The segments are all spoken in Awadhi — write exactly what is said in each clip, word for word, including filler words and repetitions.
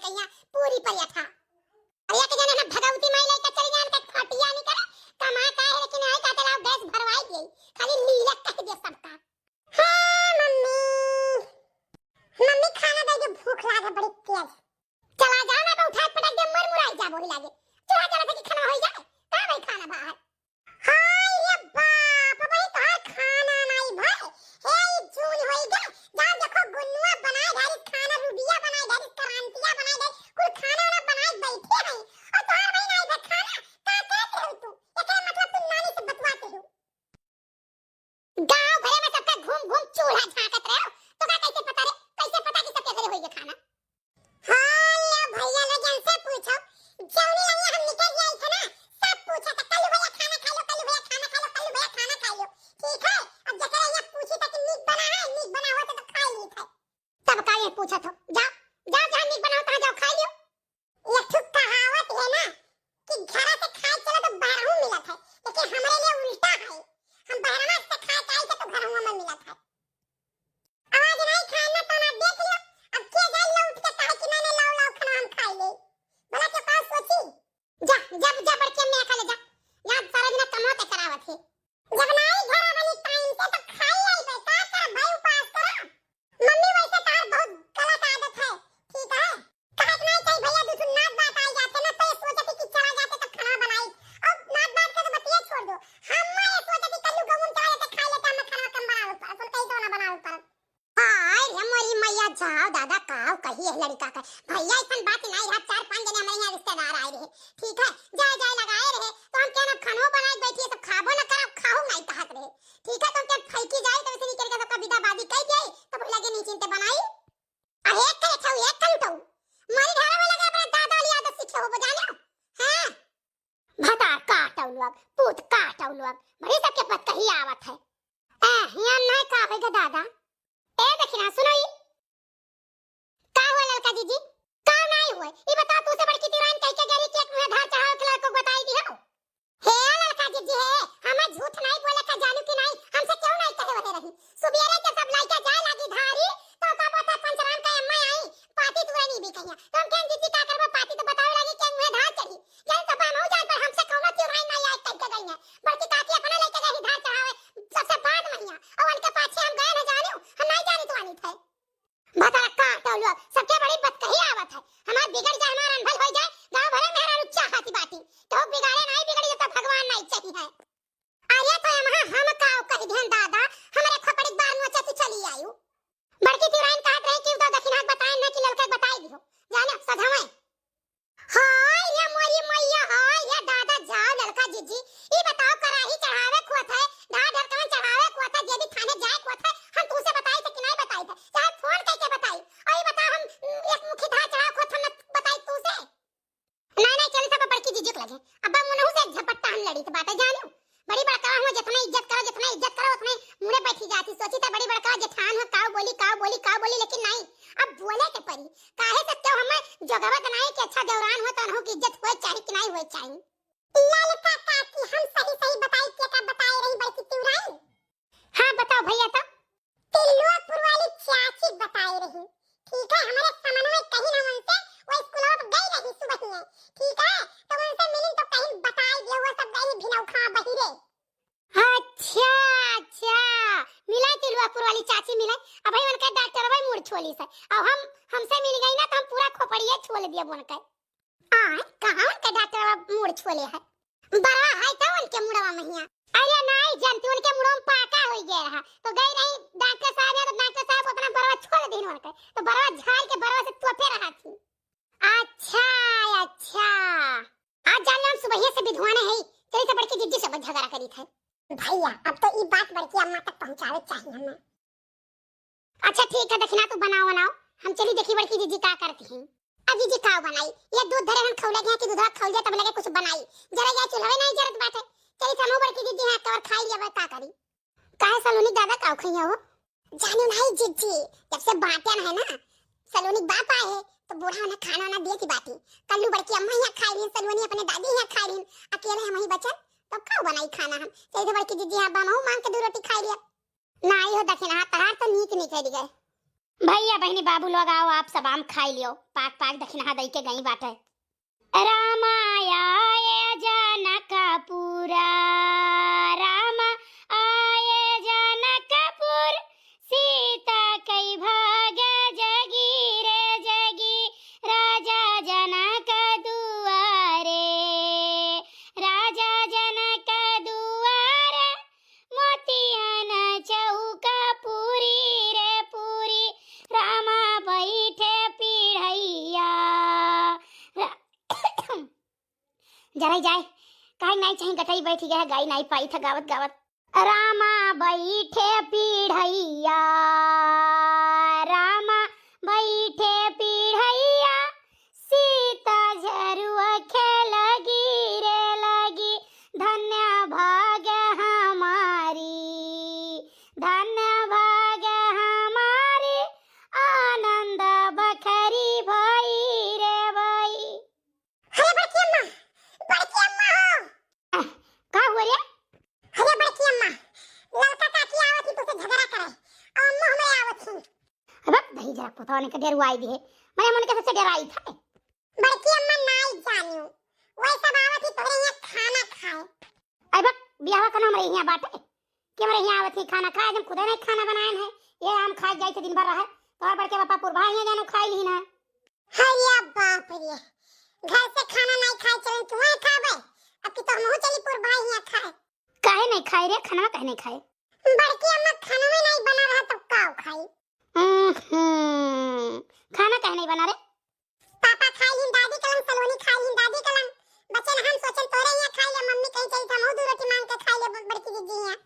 यहाँ पूरी पर यथा। अरे एक जने ना भगवती माई लइका चली जान के खटिया नहीं करे, कमा का है, लेकिन आई का चलाओ गैस भरवाई दे, खाली लीला कह दे सबका। हाँ मम्मी, मम्मी खाना दे दे, भूख लागे बड़ी तेज। चला जाओ ना, तो उठा पटक दे, मर मुराई जा बोही लागे। चला चला कि खाना हो जाए, का भाई खाना बाहर। हाय रे बाप, भाई तोहार खाना नहीं भाई। हे ई जून होई गे, जहाँ देखो गुन्नुआ बनाए डारिस खाना, रुबिया बनाए डारिस, करांतिया बनाए डारिस, कुल खाना वाना बनाए बैठे हैं। और तोहार भाई नहीं भाई खाना, का कहते हो तू? एकरे मतलब तू नानी से बतवाते हो। गांव भरे में सबका घूम घूम चूल्हा झांकत रहे हो, तो का कैसे पता रे, कैसे पता कि सबके घरे होई गे खाना? हाँ, लो भैया लोग इनसे पूछो, जौनी लंगिया हम निकल गए थे ना, सब पूछा था, "कल्लू भैया खाना खा लो, कल्लू भैया खाना खा लो, कल्लू भैया खाना खा लो।" ठीक है, अब जकरा यहाँ पूछी था कि नीक बना है, नीक बना हुआ तो, तो खा ली था। तब का ये पूछत हो? जाओ, जाओ, जहाँ नीक बनाओ, तहाँ जाओ, खा लियो। एक ठो कहावत है ना कि घरा से खाए चलो तो बाहरहू मिलत है, लेकिन हमरे लिए उल्टा है, हम बाहरवा से खाए के आई तो घरवा में मिलत है। आवाज नहीं खाए ना तो ना देख लियो, अब के जाए लौट के कहे कि मैंने लाओ, लाओ खाना हम खाई ले, भला के पास सोची। जा, जा, जा, बड़की अम्मी खा ले, जा। यहाँ सारा दिन कमाते करावत है। जब नाई घर वाली टाइम से तो खाई आई बे, का कर भाई उपास करा। मम्मी वैसे तार बहुत गलत आदत है, ठीक है? कहे के नहीं चाहिए भैया, दू ठो नात बात आई जाते ना तो ये सोचती कि चला जाते तो खाना बनाई। अब नात बात का तो बतिया छोड़ दो। हम ये सोचती कल्लू गहूं चला जाते खा लेते, हम खाना कम बनावे पर, अपन कहीं तो ना बनावे पर। हाय रे मोरी मैया, जाओ दादा, काव कही है लड़का का। भैया, ऐसन बात नहीं रहा, चार पांच जने हमारे यहाँ रिश्तेदार आए रहे, ठीक है, जाए जाए लगाए रहे, तो हम क्या ना खानो बनाए बैठी है, सब खाबो ना करा, खाओ नहीं कहत रहे, ठीक है, तो हम क्या फेंकी जाए, तो इसे निकल के सबका विदा बादी कह जाए, तब लगे नहीं चिंते बनाई। अरे एक करे छऊ, एक करे उठाऊ, मारी धारा में लगे अपना दादा वाली आदत सीखे हो, बजा लो। हाँ। भतार काटौ लोग, पूत काटौ लोग, बड़ी सबके पत कही आवत है। ए, हियाँ नहीं का होइगा दादा? ए, देखी ना, सुनो ई। का हुआ ललका जीजी? का नहीं हुआ? ई बताओ, तू से बड़की तिवराइन कह के गरी के एक मुँहे धार चढ़ावे के लड़को को बताई दी हो? हे ललका जीजी हे, हमें झूठ नहीं बोले का जानू कि नहीं, हमसे क्यों नहीं कहे वहे रही? सुबेरे के सब लइका जाए लागी धारी, तो का पता पंचराम का अम्मा आई, पाती तुरई नहीं भी कहिया। तो हम कहें, "जीजी का करबो पाती तो बतावे लागी कि मुँहे धार चढ़ी।" यही तो बा, मऊ जान पर हमसे कौनो तिवराइन नहीं आए कह के गई है। बड़की काकी अपने लइका जाही धार चढ़ावे, सबसे बाद महिया। और उनके पाछे हम गए न जानियो, हम नहीं जानी तो आनी थे। भतार काटौ लोग, सबके बड़ी बतकही आवत है। हमार बिगड़ जाए, हमार अनभल हो जाए, गाँव भरे में मेहरारू चाहत बाटी। तो बिगाड़े नहीं बिगड़ी जब तक भगवान नहीं चाहिए है। अरे तो हम, हम काव कह दिहन दादा, हमरे खोपड़ी के बार नोचे तू चली आयु। बड़की तिवराइन कहत रही कि उ तो दखिनाक बताए न कि ललका के बताई दिहो। जाने सधवे। हाय रे मोरी मैया, हाय रे दादा, जाओ ललका जीजी, ई बताओ कराही चढ़ावे खोत है, ढार ढरकन चढ़ावे खोत है, जे भी थाने जाए खोत है, हम तू से बताई थे कि नहीं बताई थे, चाहे फोन करके बताई, और ई बताओ हम, उम, एक मुखी धार चढ़ावे खोत हम न बताई तू से? नहीं, नहीं, चली सब बड़की जीजी के लगे। अब मुनहु से एक झपट्टा हम लड़ी तो बाटे जानियो। बड़ी बड़का हुआ, जितना इज्जत करो, जितना इज्जत करो, उतने मुड़े बैठी जाती। सोची तो बड़ी बड़का जेठान हो, काव बोली, काव बोली, काव बोली, लेकिन नहीं, अब बोले के पड़ी। काहे से क्यों हमें जोगवत नहीं कि अच्छा देवरान हो तो अनहु की इज्जत होए चाही कि नहीं होए चाही। ललका काकी, हम सही सही बताई, के का बताए रही बड़की तिवराई? हाँ, बताओ भैया तो। तिलुआपुर वाली चाची बताई रही, ठीक है, हमारे समन्वय कहीं ना उनसे, वो स्कूल में गई रही सुबह ही, ठीक है, तो उनसे मिली तो कहीं बताई दिए, वो सब गई भिनौखा बहिरे। अच्छा, अच्छा, मिला तिलुआपुर वाली चाची मिला। अब भाई उनका डॉक्टर भाई मूड़ छोली से, अब हम, हमसे मिल गई ना तो हम पूरा खोपड़िए छोल दिया उनका। आय, कहाँ उनके डॉक्टर मूड़ छोले है? बरवा है तो उनके मुड़वा महिया। अरे नहीं जानती, उनके मुड़वा में पाका हो गया रहा, तो गई रही डॉक्टर साहब यहाँ, तो डॉक्टर साहब उतना बरवा छोल दीन उनके, तो बरवा झाड़ के बरवा से तोपे रहा थी। अच्छा, अच्छा, आज जान लो हम सुबह से विधवाने है, चलिए तो बड़की जीजी से झगड़ा करी थे। भैया, अब तो ई बात बड़की अम्मा तक पहुँचावे चाहिए हमें। अच्छा ठीक है, दखिना तू बनाओ बनाओ, हम चली देखी बड़की जीजी का करती हैं। अब जीजी का बनाई, ये दूध धरे हन खौले गया कि दूधवा खौल जाए तब लगे कुछ बनाई। जरा ये चूल्हा नहीं जरत बाटे, चली समूह बड़की जीजी हैं कवर खाई लेवे का करी। काहे सलोनी दादा का खैया हो? जानू नहीं जीजी, जब से बाटिया है ना, सलोनी बाप आए है तो बूढ़ा उन्हें खाना ना दिए की बाटी। कल्लू बड़की अम्मा यहाँ खाई रही, सलोनी अपने दादी यहाँ खाई रही, अकेले हम ही बचन, तो का बनाई खाना हम? चली तो बड़की जीजी यहाँ बामहू मांग के दो रोटी खाई लिया। नाही हो दखिनहा, तहार तो नीक नीक है दिगे। भइया बहिनी बाबू लोग आओ, आप सब आम खाइ लियो, पाक पाक दखिनहा दइ के गई बाटे। रामा आए जनकपुरा, रामा आए जनकपुर, सीता कइ भाग जगी रे जगी, राजा जनक दुआरे, राजा जनक दुआरे, मोतियन चौका पूरी रे पूरी, रामा बैठे पीढ़ैया। रा-, जराई जाए, काहे नाई चाही गटई बैठ गया है, गाई नाई पाई था गावत गावत। रामा बैठे पीढ़ैया, रामा बैठे पीढ़ैया, सीता झरुआ खेलगी रे लगी, धन्य भाग हमारी, धन्य भाग हमारी, आनंद बखरी भई रे भई। अरे बड़की अम्मा, बड़की अम्मा हो। अह, का हुआ रे? अरे बड़की अम्मा, ललका काकी आवत ही तोसे झगड़ा करे, और अम्मा हमरे आवत ही। अब दही जरा पुतवा ने के डेरवाई दिहे, मैं मन के सबसे डेराई था। बड़की अम्मा नाई जानियो, वही सब आवत ही तोहरे यहाँ खाना खाए। अरे बक, बियाहवा का नाम रही यहाँ बाटे, कि हमरे यहाँ आवत ही खाना खाए, हम खुदे नहीं खाना बनाए हैं। ये आम खाए जाए थे दिन भर रहे, तोहर बड़के पापा पुरभा यहाँ जानो खाए ली ना। अरे बाप रे, घर से खाना नहीं खाए चलन तू वहाँ खाबे, अब की तो हमहू चली पुरभा यहाँ खाए। काहे नहीं खाए रे, खाना काहे नहीं खाए? बड़की अम्मा खाना में नहीं बना रहा तब का खाई? हम्म, खाना काहे नहीं बना रे? पापा खाई लीन दादी कलन, सलोनी खाई लीन दादी कलन, बचन हम सोचन तोरे यहाँ खाई ले, मम्मी कहीं चली तो हमहू दू रोटी मांग के खाई ले ब-, बड़की दीदी यहाँ।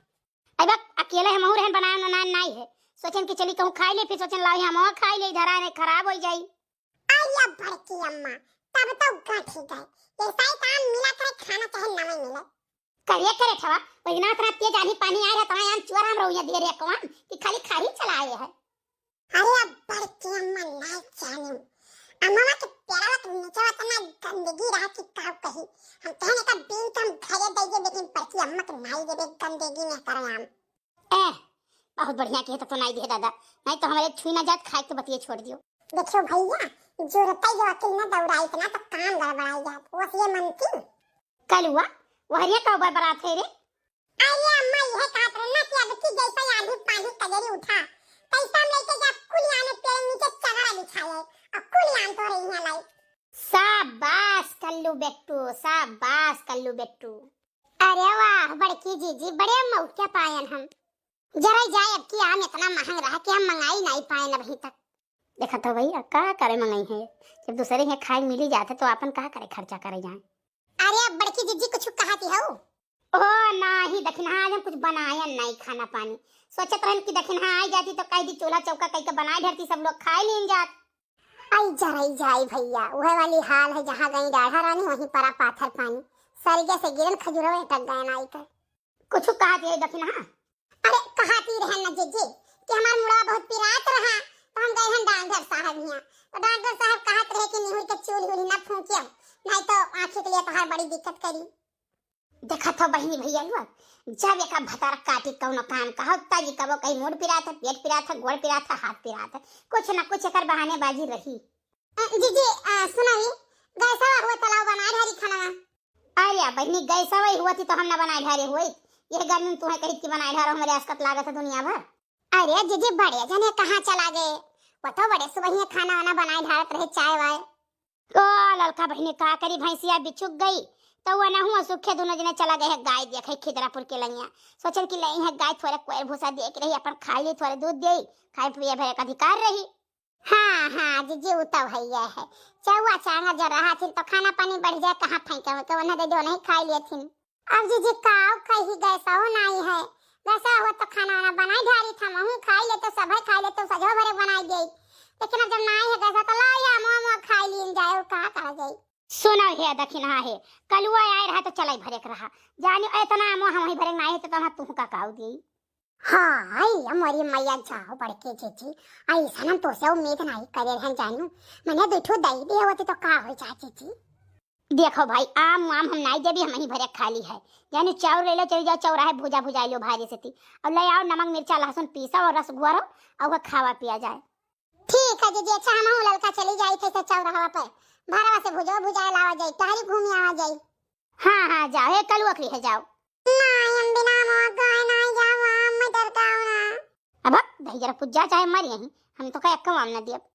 अरे बक, अकेले हमहू रहन बनाए ना, ना, नाई है, सोचन कि चली कहूँ खाई ले, फिर सोचन लाओ यहाँ हमहू खाई ले, इधर आने खराब हो जाई। अरे बड़की अम्मा, तब तो गठ ही गए। ऐसा ही काम मिला करे, खाना चाहे ना मिले। करे करे ठवा, वही ना इतना तेज आंधी पानी आए रहा, तना यान चुअर हम रहुआ दे रे कौन कि खाली खाही चला आए है। अरे बड़की अम्मा ना जानी, अम्मा के पेड़वा के नीचे इतना गंदगी रहा कि का कही। हम कहने का बीन तो हम घरे दे दे, लेकिन बड़की अम्मा के नाई देबे गंदगी में करे हम। ए, बहुत बढ़िया किहे तो, तो नाई दिहे दादा, नहीं तो हमारे छुई ना जात, खाए के बतिये छोड़ दियो। देखियो भैया, जरूरत है जो अकिल ना दौड़ाई इतना तो काम गड़बड़ाई जात, वो ये मनती। कलुआ, वहरिया का ऊपर बरात है रे? अरे अम्मा, यह कहत रहे ना कि अब की जैसा आंधी पानी कजरी उठा, तैसा हम लेके जा कुल आने पेड़ नीचे चगड़ा बिछाए और कुल आन तो रही है लाई। शाबाश कल्लू बेट्टू, शाबाश कल्लू बेट्टू। अरे वाह बड़की जीजी, बड़े मौके पायन हम। जरा जाए, अब की आम इतना महंग रहा कि हम मंगाई नहीं पाए अबहीं तक। देखा तो भैया, का करे मंगाई है, जब दूसरे के खाए मिली जाते तो अपन का करे खर्चा करे जाए। अरे अब बड़की जीजी कुछ कहा थी हो? ओ नाही दखिनहा, आज हम कुछ बनायन नहीं खाना पानी। सोचत रहन कि दखिनहा आई जाती तो कह दी चूल्हा चौका कह के बनाए धरती, सब लोग खाए लीन जात। आई जरई जाई भैया, वह वाली हाल है जहाँ गई डाढ़ा रानी वहीं परा पाथर पानी। सरगे से गिरन खजुरवा अटक गए नाई कर। कुछ कहा थी दखिनहा? अरे कहा थी रहन न जीजी कि हमार मुड़वा बहुत पिरात रहा, तो हम गए हैं डॉक्टर साहब हियाँ। तो डॉक्टर साहब कहत रहे कि निहुर के चूल्ही उल्ही ना फूकियो, नहीं तो आँखी के लिए तोहार बड़ी दिक्कत करी। देखत हो बहिनी भैया लोग, जब एका भतार काटी कौनो काम का हो, तब ई कबो कहीं मुड़ पिरात है, पेट पिरात है, गोड़ पिरात है, हाथ पिरात है, कुछ ना कुछ एकर बहानेबाजी रही। अ, जीजी, अ, सुनाई, गैसवा हुआ तलाव बनाए ढारी खाना। अरे बहिनी, गैसवा ही हुआ थी तो हम ना बनाए ढारे हुई। यह गर्मी में तुम्हें कही कि बनाए ढारो, हमारे आसकत लागत है दुनिया भर। अरे जीजी, बड़े जने कहाँ चला गए? वो तो बड़े सुबह ही खाना वाना बनाए ढारत रहे, चाय वाय। ओ ललका बहिनी, का करी, भैंसिया बिछुक गई, तो वो ना हुआ सुखे दोनों जने चला गए हैं गाय देखे खिदरापुर के लंगिया। सोचन कि लई है गाय, थोड़े कोयर भूसा दे के रही, अपन खाई ली, थोड़े दूध दे, खाए पिए भरे का अधिकार रही। हाँ, हाँ, जीजी, उ तो हइये है। चौआ चांगा जो रहा थिन तो खाना पानी बढ़ जाए, कहाँ फेंके वेंके, उन्हें दे दो, नहीं खाई लिए थिन। अब जीजी, काव कही, गैसो नाई है। गैसो हो तो खाना वाना बनाई ढारी था, महू खाई ले तो सभे खाई ले तो सजो भरे बनाई दे। लेकिन अब जब नाई है गैसो तो ला या मो मो खाई लीन जाए, और का करा जाए। सुनो हे दखिनहा हे, कलुआ आए रहा तो चलाई भरे के रहा। जानी इतना मो हम वहीं भरे नाई है तो हम तुहू का काऊ दी। हाँ, आई हमारी मैया जाओ बड़के जीजी, ऐसा हम तोसे उम्मीद नहीं करे रहन जानू। मने दुठो दई दे होती तो का हो जा जीजी? देखो भाई, आम वाम हम नहीं देबी, हम ही भरे खाली है। जानी चाउर ले लो, चली जाओ चौराहे भुजा भुजाई लो भारी से ती, और ले आओ नमक मिर्चा लहसुन पीसा और रस घोरो, और वह खावा पिया जाए। ठीक है जीजी, अच्छा हमहू ललका चली जाई थे से चौराहा पे, भरवा से भुजवा भुजाए लावा जाई, टहरी घूमी आवा जाई। हाँ हाँ जाओ, हे कलुआ करी है जाओ। नहीं हम बिना मौत गए नहीं जावा, मैं डरकाऊ ना। अब भक, दही जरा पुज्जा चाहे मर यहीं, हम तो का एक्का माम ना दियब।